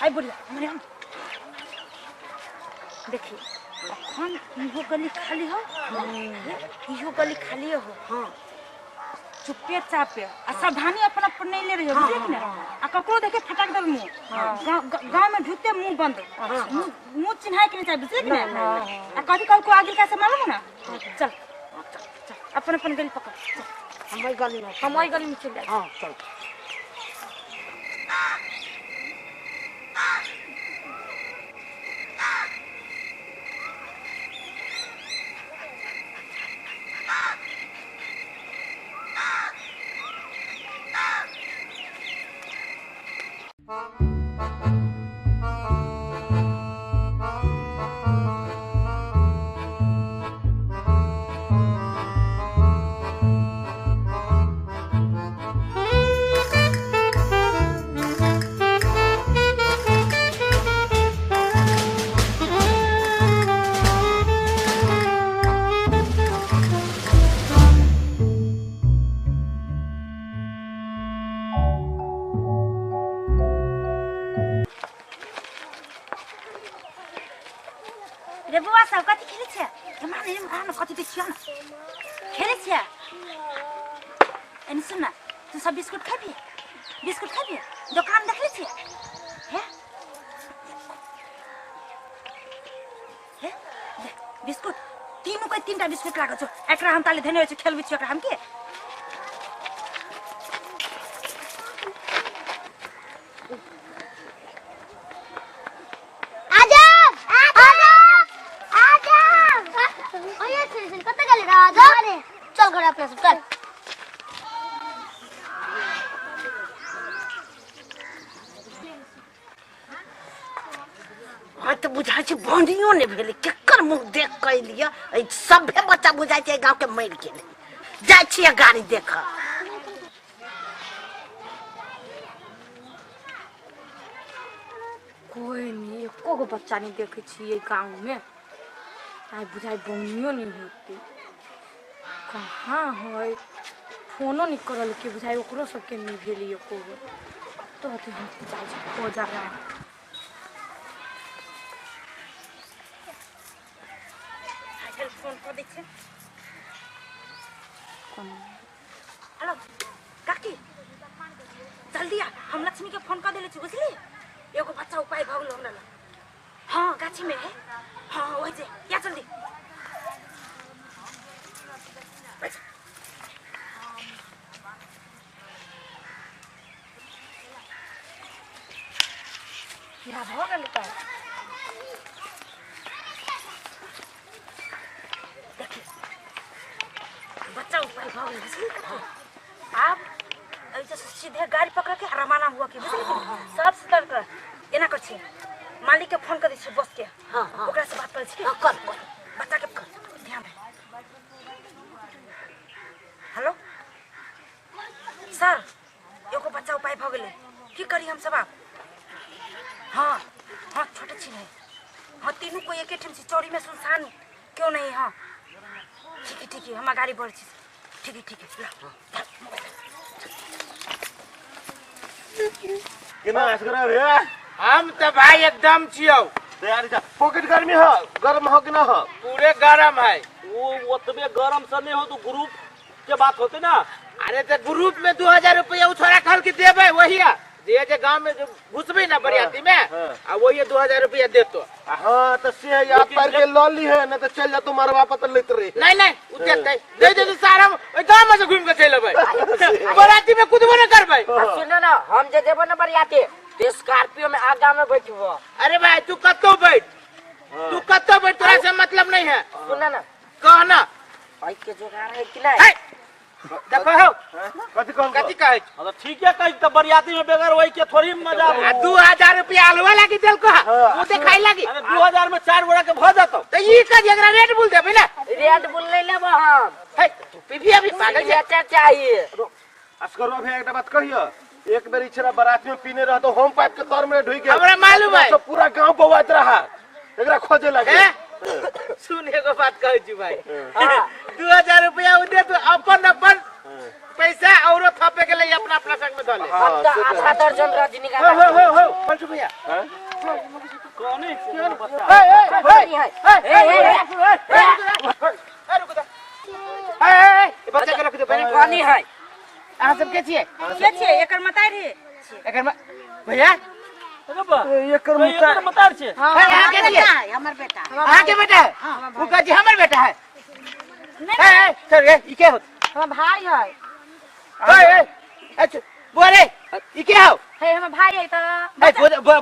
आई बुढ़िया मरे हम देखिए अखन इहो गली खाली हो, इहो गली खाली हो। हाँ। चुप्पे चापे आ सावधानी अपन अपन नहीं ले रही हो, बुझलिए कि ना? आ ककरो देखे फटाक दल मुंह, गांव में ढुकते मुंह बंद, मुंह मुंह चिन्हाए के नहीं चाहे, बुझलिए कि ना? आ कथी कल को आगे कैसे मालूम है ना? चल चल अपन अपन गली पकड़, चल। हम वही गली में, हम वही गली में चल जाए। हाँ चल। रे बौआ सब कथी खेलै छियै? एम्हर ने, एम्हर ने, कथी देखियौ ने खेलै छियै? एने सुन ना, तू सब बिस्कुट खेबही? बिस्कुट खेबही? दोकान देखले छियै? हे हे ले बिस्कुट, तीनू के तीनटा बिस्कुट लागल छौ। एकरा हम ताले धेने रहै छी, खेलबै छी एकरा हम के। आजा आजा आजा, ओए चल चल, कत गेले रे? आजा चल घर अपना सब चल। हाँ तो बुझाइ छै बनियो नहि भेलै, केकर मुँह देख कऽ एलियै? एहि सभे बच्चा बुझाइ छै गाँवके मरि गेलै। जाइ छियै गाड़ी देखऽ। कोई नहीं, एको गो बच्चा नहीं देखे छियै गाँव में। आइ बुझाइ बनियो नहीं होते, कहाँ है? फोनो नहीं करल के बुझाइ ओकरो सबके नहीं भेलै एको गो। तो अथी हम जाइ छी खोजा रहा। चल फोन कऽ दै छियै। हेलो काकी, जल्दी आ, हम लक्ष्मी के फोन कऽ देले छी, बुझली? एगो बच्चा उपाय भऽ गेलो हमरा लग। हाँ गाछी में है, हाँ वही जे, या जल्दी। बैठ। बियाह भऽ गेलै तऽ देखी बच्चा उपाय भऽ गेल, बुझली काकी? आब एहि से सीधे गाड़ी पकड़ के रवाना हुआ के, बुझली कि? सब सतर्क रह। एना कर छी, मालिक के फोन कर दै छी बस के। हाँ, हाँ। ओकरा से बात करै छी। हाँ, कर कर। बच्चा के ध्यान दे। हेलो सर, एगो बच्चा उपाय भऽ गेलै, की करी हम सब आब? हाँ हाँ छोटे छी नहीं, हाँ तीनू कोई एके ठाम छी, चौरी में सुनसान क्यों नहीं। हाँ ठीक है ठीक है, हम गाड़ी बढ़ छी। ठीक है ठीक है, ला धर मोबाइल। केना असगर रे? हम तो भाई एकदम छियौ। तैयारी छ? पॉकेट गर्मी हो, गर्म हो कि ना हो? पूरे गरम है। वो ओतबे गरम से नहीं हो तो ग्रुप के बात होते ना। अरे तो ग्रुप में 2000 रुपया उ छोरा खल के देबे, वही है जे जे गांव में जो घुसबे ना बरियाती में, आ वही 2000 रुपया देतो। हाँ तो से याद पार के ल ली है, ना तो चल जा तुम्हारे बाप तो लेते रहे। नहीं नहीं, उ देते दे दे सारा ओइ गांव में से घूम के चल अबै, बराती में कुदबो न करबै। सुनो ना, हम जे जेबो ना बरियाती ते स्कॉर्पियो में आगा में बैठबो। अरे भाई तू कत्तो बैठ, तू कत्तो बैठ, तोरा से मतलब नहीं है। सुनो ना, कहना भाई के जोगाड़ है कि नहीं? है। देखो हो। कथी कहल? कथी कहै छी? हाँ, तो ठीक है, कही तो बरियाती में बगैर वही के थोड़ी मजा आ 2000 रुपया आलुआ लागी देलको हा, वो देखाई लागी। अरे 2000 में 4 गोड़ा के भ जातो। तो ई कह एकरा रेड बुल देबै ना? रेड बुल नहीं लेबो हम। हे, तू पीबी अभी पागल छै। चाचा चाहिए। असगरवा भैया एक बात कहियो, एक बेर इछरा बारात में पीने रहा तो होम पाइप के तर में ढुक गेल। हमरा मालूम है। तो पूरा गांव बौआइत रहा, एकरा खोजे लगे। हैं? सुन एगो बात कहै छी भाई, 2000 रुपया उ दे तू अपन अपन पैसा औरो थपे के लिए अपना अपना अपना संग में धले। हाँ, हम तऽ से तऽ आधा दर्जन रजनीगंधा। हो हो हो हो पलटू भैया। हाँ? कौन है बच्चा? ए ए कौन है? ए ए ए ए रुको दा। ए ए ए बच्चा के रख दो पहले। कौन है? अहाँ सब के छियै? के छियै? एकर मतारी एकर भैया एकर एकर मतार छै। अहाँ के छियै? हमर बेटा। अहाँ के बेटा है? उ कहै छै हमर बेटा है। ए ए सर, ए ई के हो? हमर भाई है। ए ए अच्छा बोले ई के हो? है हमर भाई है तऽ। ए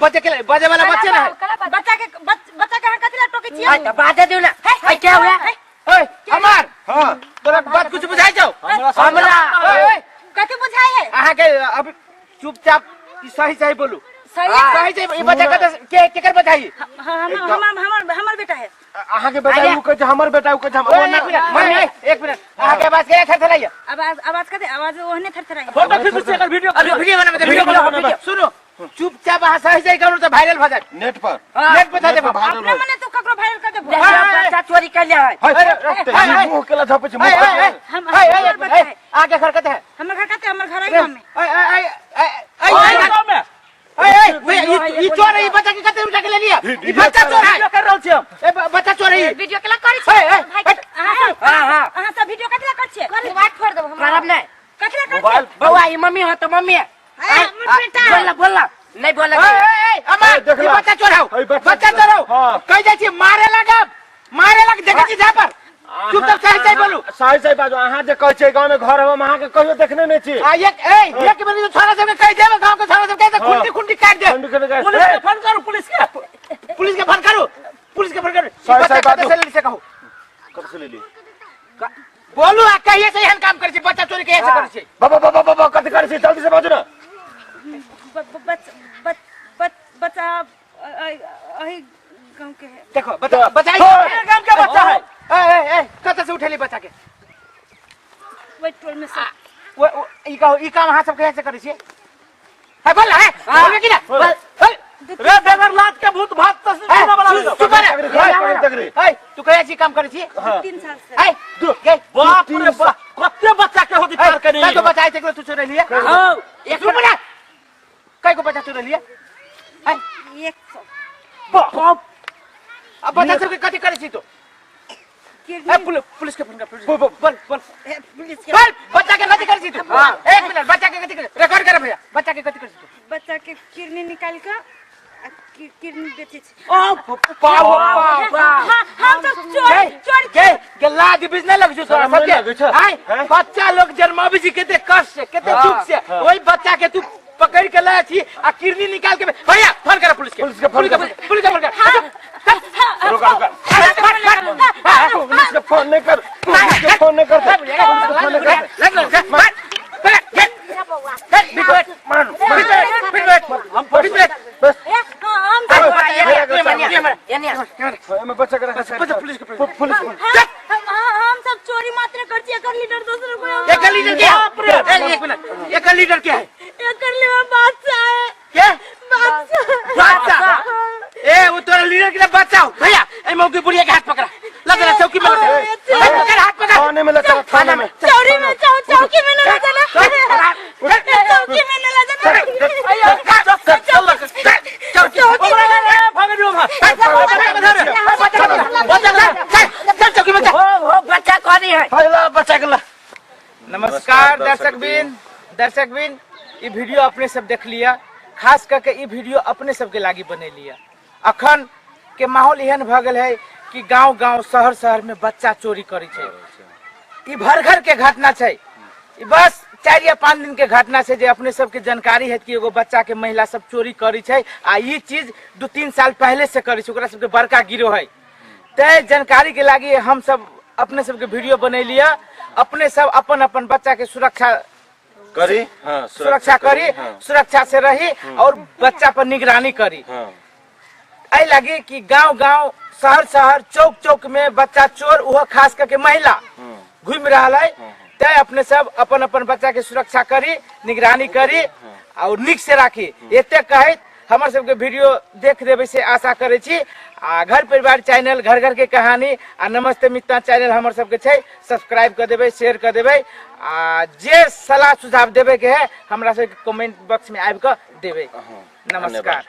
बच्चे के बजे वाला बच्चे ना है। बच्चा के बच्चा के अहाँ कथी ला टोकै छियै? है तऽ बाजे दियौ ने। है क्या हुआ? ए अमर। हां। तोरा बात कुछ बुझाइ छौ? हमरा ए ए कथी बुझाइ है? अहाँ के अब चुपचाप ई सही सही बोलू। सही। सही सही। ई बच्चा कतऽ के केकर बच्चा है? हम हमर हमर बेटा है। अहाँ के बेटा उ कहै छै हमर बेटा, उ कहै छै हमर। एक मिनट मम्मी, एक मिनट। अहाँ के आवाज के थरथराइया? आवाज आवाज कथी? आवाज ओहने थरथराइ। फोटो खींचू छै एकर वीडियो। अरे वीडियो बनाबे, वीडियो बनाबे। सुनो, चुपचाप अहाँ सही सही करू तऽ वायरल भऽ जायत। नेट पर। नेट पर धऽ देब। वायरल। अपना मने तू ककरो वायरल कर देबो। बच्चा चोरी कर लिया है। है, मुंह केला झपै छै मुंह। हम हमर बच्चा है। अहाँ के घर कतऽ है? हमर घर कतऽ? हमर घर है गाँव में। ए ए ए ए गाँव में। ए ए ई चोर है। ई बच्चा के कते उठा के ले लिया? ई बच्चा चोर है। कर रहल छी हम। ए बच्चा चोर है। वीडियो केला करै छी? ए अहाँ सब हां हां अहाँ सब वीडियो कथी ला करै छियै? मोबाइल फोड़ देबो हमरा। करब नहीं। कथी ला करै मोबाइल। बउआ ई मम्मी हो तो मम्मी है। हमर बेटा है। बोल बोल नहीं बोल। ए ए अमर, देख ई ला। बच्चा चोर है। ए, बच्चा बच्चा चोर है। हां। कहि जाइ छी मारे लागब, मारे लाग। देखै छी जा पर चुपचाप सही सही बोलू। सही सही बाजू। अहाँ जे कहै छियै गाँव में घर हम अहाँ के कहियो देखने नहि छी। आ एक ए एक बेर जे छोरा सबके कहि देब, गांव के छोरा सबके तऽ खुंटी खुंटी काटि देब। खुंटी खुंटी काटि। पुलिस के फोन करू, पुलिस के। पुलिस के फोन करू, पुलिस के फोन करू। ई सही बच्चा सही कतऽ बाजू। से लेली से कहू। कतऽ से लेली? बोलू आ कहिए से एहन काम करै छी? बच्चा चोरी कहिए से करै छी? बाबा बाबा बाबा, कथी करै छी? जल्दी से बाजू ना। बच्चा अही गाँव के है। देखो बच्चा बच्चा गाँव के बच्चा है। ए ए ए कतऽ से उठेली बच्चा के? वही टोल में से। ओ ओ, ई कहू, ई काम अहाँ सब कहिया से करै छियै? है बोल है बोलबे कि ना? बोल बोल। रे बगैर लाज के भूत भात त ए, सुना वाला। चुप रह। ए तू कहिया से ई काम करै छी? 3 साल से। ए दू के बाप रे बाप, कते बच्चा के होती पार करी। कई को बच्चा आइ तक तू चोरेलिए? हां। एक चुप रह। कई को बच्चा चोरेलिए? ए 100। बाप, अब बच्चा सबके कथी करै छी तू? ए पुलिस, पुलिस के फोन कर। पुलिस बोल बोल बोल। पुलिस के बोल बच्चा के कथी करै छी तू? एक मिनट, बच्चा के कथी करै? रिकॉर्ड कर भैया। बच्चा के कथी करै छी तू? बच्चा के किडनी निकाल के आ किडनी बेचै छी। ओ पाव पाव। हाँ, हम सब चोर चोर के के लाज बीज नहीं लग जो तोरा शरम नहीं सबके? लगै छौ? आय हैं? बच्चा लोग जन्माबै छी कते कष्ट से, कते दुख से। ओहि बच्चा के तू पकड़ के लाय छी आ किडनी निकाल के। भैया फोन कर पुलिस के। पुलिस के फोन कर। पुलिस के फोन कर। रुका रुका, पुलिस के फोन नहीं कर, पुलिस के फोन नहीं कर, पुलिस के फोन नहीं कर। बस। हम सब एमे बच्चा के रख। पुलिस के पुलिस। हम सब चोरी मात्र कर छी। एकर लीडर दोसर कोई। एक लीडर क्या है? एक मिनट, एक लीडर क्या है? एकर लीडर बादशाह है। क्या? बादशाह। बादशाह? ए वो तोरा लीडर के बादशाह हो। भैया ए मौकी बुढ़िया के हाथ पकड़ा लग रहा चौकी में लग रहा। हाथ पकड़, हाथ पकड़। थाने में लगा, थाने में। चौरी में चौकी में न ले जाना, चौकी में न ले जाना। चौकी चौकी में। हो हो बच्चा कौन है? बच्चा के ला। नमस्कार दर्शक बिन, दर्शक बिन, ई वीडियो अपने सब देख लिया। खास करके ई वीडियो अपने सबके लागी बने लिया। अखन के माहौल एहन भऽ गेल है कि गांव गांव शहर शहर में बच्चा चोरी करै छै। ई भर घर के घटना छै। ई बस 4 या 5 दिन के घटना छै जे अपने सबके जानकारी है कि एगो बच्चा के महिला सब चोरी करै छै आ ई चीज 2-3 साल पहले से करै छै। ओकरा सबके बड़का गिरोह है। तै जानकारी के लागी हम सब अपने सबके वीडियो बनेलिया। अपने सब अपन अपन बच्चा के सुरक्षा करी। हाँ, सुरक्षा करी। हाँ। सुरक्षा से रही और बच्चा पर निगरानी करी। हाँ। एहि लागी कि गांव गांव शहर शहर चौक चौक में बच्चा चोर, वह खास करके महिला घूम रहा है। तै अपने सब अपन अपन बच्चा के सुरक्षा करी, निगरानी करी और निक से राखी। एते कहैत हमर सबके वीडियो देख देबै से आशा करै छी। आ घर परिवार चैनल, घर घर के कहानी आ नमस्ते मिथिला चैनल हमर सबके छै, सब्सक्राइब कर देबै, शेयर कर देबै आ जे सलाह सुझाव देबै के है हमरा सबके कमेंट बॉक्स में आबि कऽ देबै। नमस्कार।